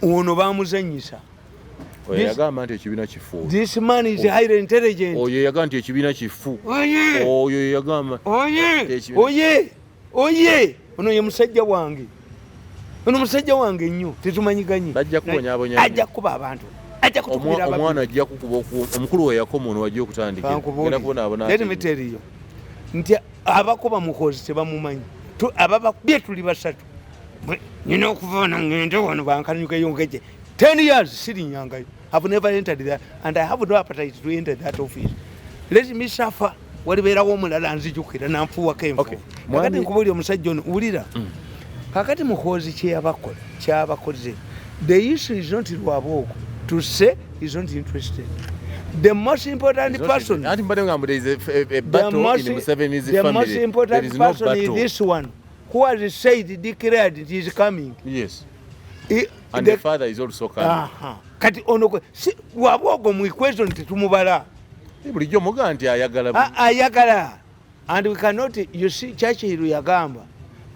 ono bamuzanyisa.
Oyo yagamba nti ekibiina kifu.
This man is highly intelligent.
Oyo yagamba nti ekibiina kifu.
Oye.
Oyo yagamba
Oye.
Ekibiina-
Oye, oye, ono ye musajja wange, ono musajja wange nnyo, tetumanyiganye.
Bajja kubonyaabonya
Ajja kukuba abantu, ajja kutukubira.
Omwana ajja kukuba omukulu we yakoma ono wajja okutandikira. Genda kubonaabona.
Let me tell you nti abakuba Muhoozi tebamumanyi. Ababakubye tuli basatu. Nina okuva wano ngende wano bankanyukeyo ngeje 10 years sirinyangayo. Have never entered there and I have no appetite to enter that office. Let me suffer. Walibeerawo omulala nzijukira nanfuuwako enfuufu.
Okay.
Kakati nkubuulira, omusajja ono, wulira, kakati Muhoozi kyeyabakola kyabakoze, the issue is not Rwabwogo to say is not interested. The most important person,
Anti mbadde ngamba there is a
the
battle
most,
in Museveni's
the
family.
most
There
important
is no
person is
battle.
this one who has said, declared it is coming.
Yes. And the father is also coming.
Aha. Kati ono Rwabwogo mu equation tetumubala.
Bulijjo mugaa nti ayagala.
Ayagala, and we cannot, you see, Churchill yagamba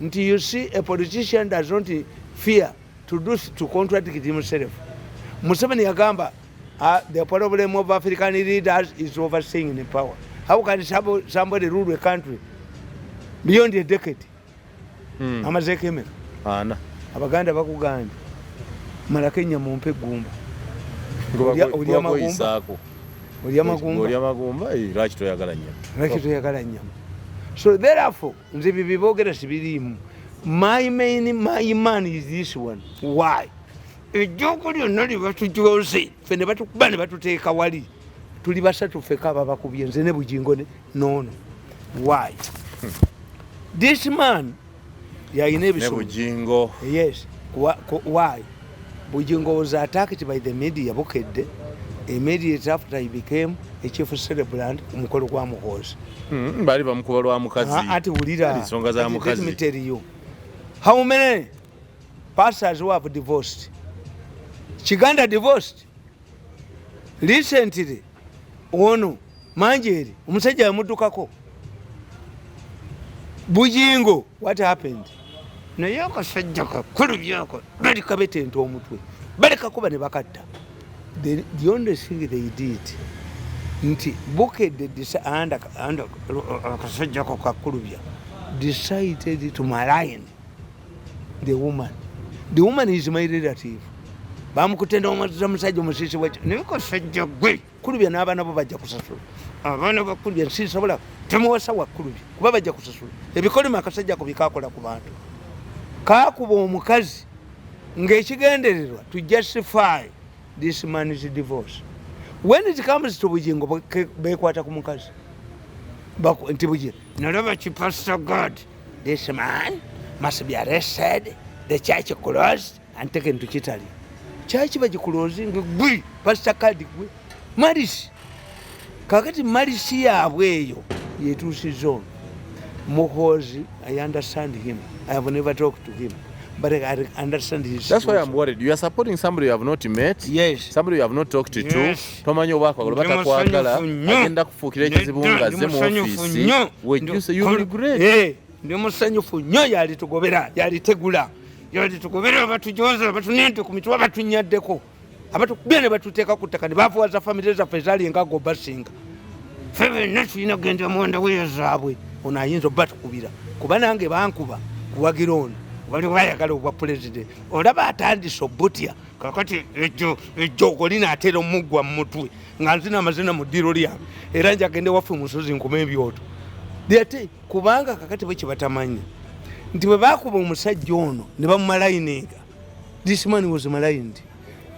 nti, you see, a politician does not fear to do to contradict himself. Museveni yagamba, the problem of African leaders is overseeing the power. How can somebody rule a country beyond a decade? Amazeeko emeka?
Ana.
Abaganda bakugambye malako ennyama ompe eggumba. Olya magumba?
Goyisaako.
Olya magumba?
Olya magumba, lwaki toyagala nnyama?
Lwaki toyagala nyama? So therefore nze bye biboogera sibiriimu. My main, my man is this one. Why ejjoogo lyonna lye batujoze ffe ne batukuba ne batuteeka wali, tuli basatu ffeka ababakubye, nze ne Bugingo noono. Why this man yalina
Ne
ebisolo.
Bugingo.
Yes. Why Bugingo was attacked by the media, Bukedde, immediately after he became a chief celebrant ku mukolo gwa Muhoozi.
Baali bamukuba lwa mukazi.
Ah, ati wulira.
Ali nsonga za
Ati, let me
mukazi.
tell you how many pastors who have divorced. Kiganda divorced recently. Ono Manjeri omusajja yamuddukako. Bujingo, what happened? Naye akasajja kakulubyako bali kabetenta omutwe, balekakuba ne bakatta. The only thing they did nti Bukedde akasajja ko kakulubya decided to malign the woman. The woman is my relative. Bamukutenda omusajja omusisi wakyo, naye kasajja gwe Kulubya n'abaana bo bajja kusasula. Abaana bakulubya nsisobola temuwasa wakulubya kuba bajja kusasula ebikolimo akasajja ko bikakola ku bantu. Kakuba omukazi ng'ekigendererwa to justify this man's divorce. When it comes to Bujingo, bekwata ku mukazi nti Bujingo nalaba kipastor God, this man must be arrested, the church closed and taken to Kitali. Church bagiclosing gwe pastor card gwe malice. Kakati malice yaabwe eyo yetuusiza ono Muhoozi. I understand him. I have never talked to him, but I understand his
That's why I'm
situation.
worried. You are supporting somebody you have not met.
Yes.
Somebody you have not talked to.
Yes.
Tomanyi oba akwagala oba
Ndi
takwagala.
musanyufu nnyo.
Agenda kufuukira ekizibu
Nedda,
nga
ndi
azze mu
musanyufu
ofiisi.
nnyo.
Wejjuse, you regret.
Eh, ndi musanyufu nnyo. Yalitugobera, yalitegula, yalitugobera, batujoza, batunente ku mitwe, batunyaddeko, abatukubye ne batuteeka ku ttaka ne bafuwaza famire zaffe ezaali engaga obasinga. Ffe benna tulina kugenda muwanda weyo zaabwe. Ono ayinza obatukubira kuba nange bankuba kuwagira ono bali bayagala obwa pulezidenti. Olaba atandise obutya kakati ejjo ejjoogo linaatera omuggwa mu mutwe nga nzina amazina mu ddiro lyange, era njagende waffe musozi nkuma ebyoto ate kubanga kakati bwe kibatamanyi nti bwe bakuba omusajja ono ne bamumaligninga. This man was maligned.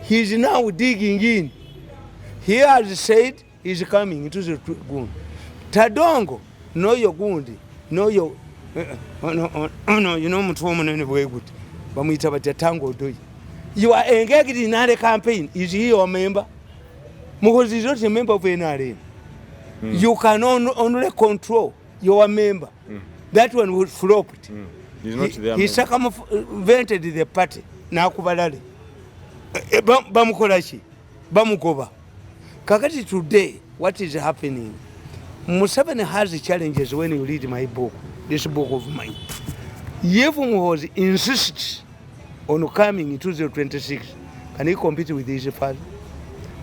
He is now digging in. He has said he is coming to the gundi Tadongo noyo gundi noyo ono yina omutwe omunene bwe guti bamuyita batya? Tanga Odoyi. You are engaged in NRA campaign. Is he your member? Muhoozi is not a member of NRM. You can only control your member. That one was flopped.
He's not
He,
there.
he circumvented the party n'akubalale. Bamukola ki? Bamugoba. Kakati today what is happening, Museveni has challenges. When you read my book, this book of mine, if Muhoozi insists on coming in 2026, can he compete with his father?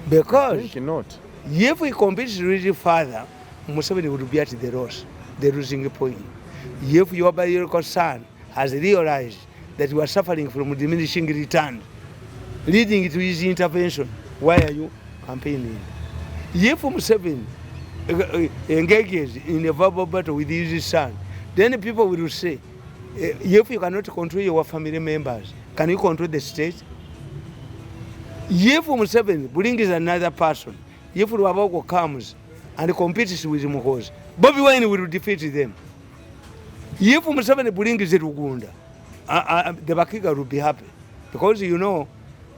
Because
He cannot.
if he competes with his father, Museveni would be at the loss, the losing point. If your biological son has realized that you are suffering from diminishing returns, leading to his intervention, why are you campaigning? If Museveni engages in a verbal battle with his son, then people will say, if you cannot control your family members, can you control the state? If Museveni brings another person, if Rwabwogo comes and competes with Muhoozi, Bobi Wine will defeat them. If Museveni brings Rugunda, the Bakiga will be happy. Because you know,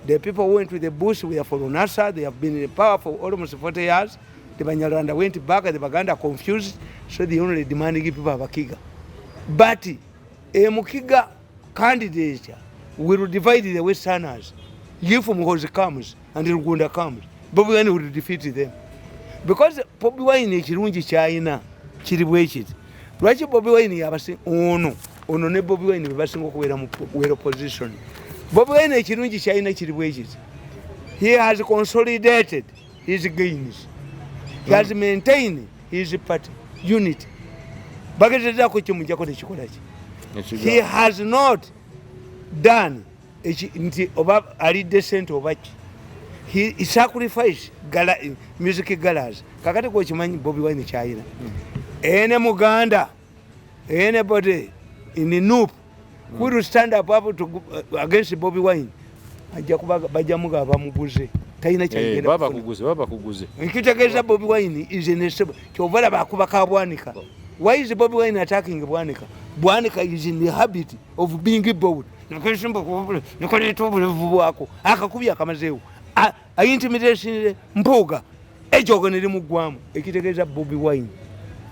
the people who went to the bush were for NASA, they have been in power for almost 40 years. The Banyarwanda went back, the Baganda confused, so they only demanding people Bakiga. But a Mukiga candidate will divide the Westerners. If Muhoozi comes and Rugunda comes, Bobi Wine will defeat them. Because Bobi Wine ekirungi kyayina kiri bwe kiti. Lwaki Bobi Wine yabasi ono ono ne Bobi Wine be basinga okubeera mu well position. Bobi Wine ekirungi kyayina kiri bwe kiti. He has consolidated his gains. He has maintained his party unity. Bagezezaako kimujjako tekikola ki? He has not done nti oba alidde sente oba ki. He sacrifice gala, music galas. Kakati gwekimanyi Bobi Wine kyayina. Ene Muganda, anybody in the NUP who will stand up to, against Bobi Wine ajja kuba bajja mugaba bamuguze, talina kyagenda
Baba
kufuna.
kuguze, baba kuguze.
Nkitegeeza Bobi Wine is in a stable. Kyova olaba akuba ka Bwanika. Why is Bobi Wine attacking Bwanika? Bwanika is in the habit of being bold. Nakesimba nikaleeta obulevu bwako akakubi akamazeewo aintimidation Mpuuga ejogo nerimuggwamu. Ekitegeeza Bobi Wine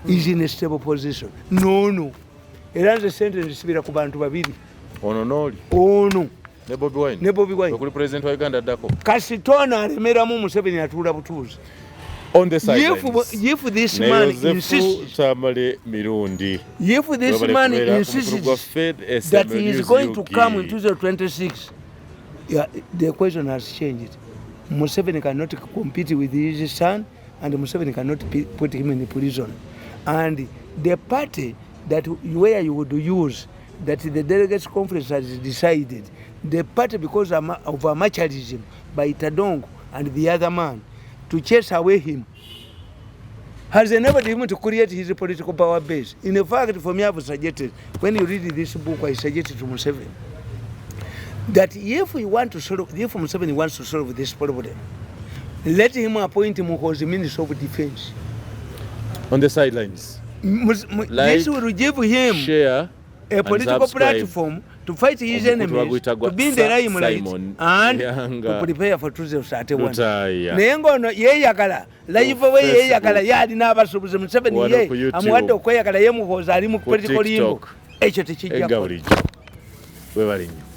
is in a stable position. Nono era nze sente nzisibira ku bantu babiri.
Ono n'oli.
Ono.
Ne Bobi Wine.
Ne Bobi Wine.
Okuli president wa Uganda addako.
Kasitono alemeramu, Museveni atuula butuuzi.
On the sidelines.
If this
Ne
man
Yozefu
insists,
Tamale Mirundi.
if this
Webale
man
kubeera ku mukulu
insists
gwaffe,
that
SML
he is
News
going to
UG.
come in 2026, yeah, the question has changed. Museveni cannot compete with his son, and Museveni cannot put him in prison. And the party that where you would use that the delegates conference has decided, the party because of amateurism by Tadongo and the other man to chase away him has enabled him to create his political power base. In fact, for me, I've suggested, when you read this book, I suggested to Museveni that if we want to solve, if Museveni wants to solve this problem, let him appoint Muhoozi Minister of Defense.
On the sidelines. Like,
this will give him
share
a
and
political
subscribe.
platform to fight his
Omukutu
enemies,
baguyita gwa
to be in the
Sir
limelight,
Simon
and
Yanga
to prepare for 2031.
Lutaaya.
Naye ng'ono yeeyagala live
Ku
we
Facebook.
yeeyagala ye alina abasuubuzi Museveni
Wano
ye
ku YouTube.
amuwadde okweyagala ye Muhoozi ali mu
Ku
political limbo
TikTok.
ekyo tekijja
Enga bulijjo. Webale nnyo.